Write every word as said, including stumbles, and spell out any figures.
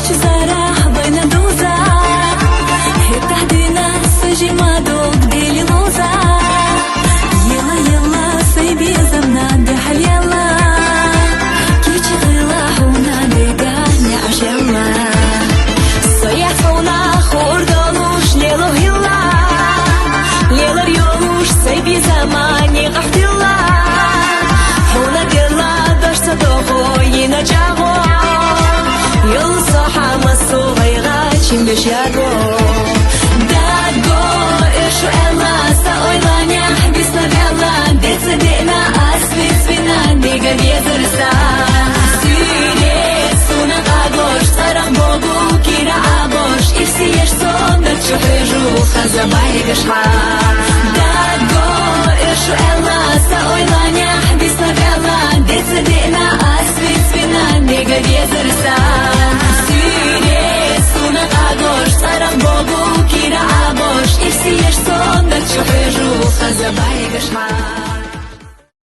Чи сарахь байна дуза, хӀетахь дина сужи ма дог дели луза. Ела, ела, сай безам на дехьал ела. Кичи хила хьуна дега неӀаш ела. Сая хьуна хурдалуш лелу хила. Лелар йолуш сай безама никъ ахтила. ХӀуна дела дашца дохо йина чагъо. Юл сохьа масу гъайгъа чимбеш яго. Даго, эшу эла, са ойла нях бисна вела, деца дена ас висвина, нега везарса. Сире суна къагош, царам богу кира абош, ирси еш сонда чухрежу, хаза байгашха. Даго, эшу эла, са ойла нях бисна вела, деца дена ас висвина, нега везарса. Сире суна къагош, царам богу кира абош, ирси еш сонда чухрежу, хаза байгашха.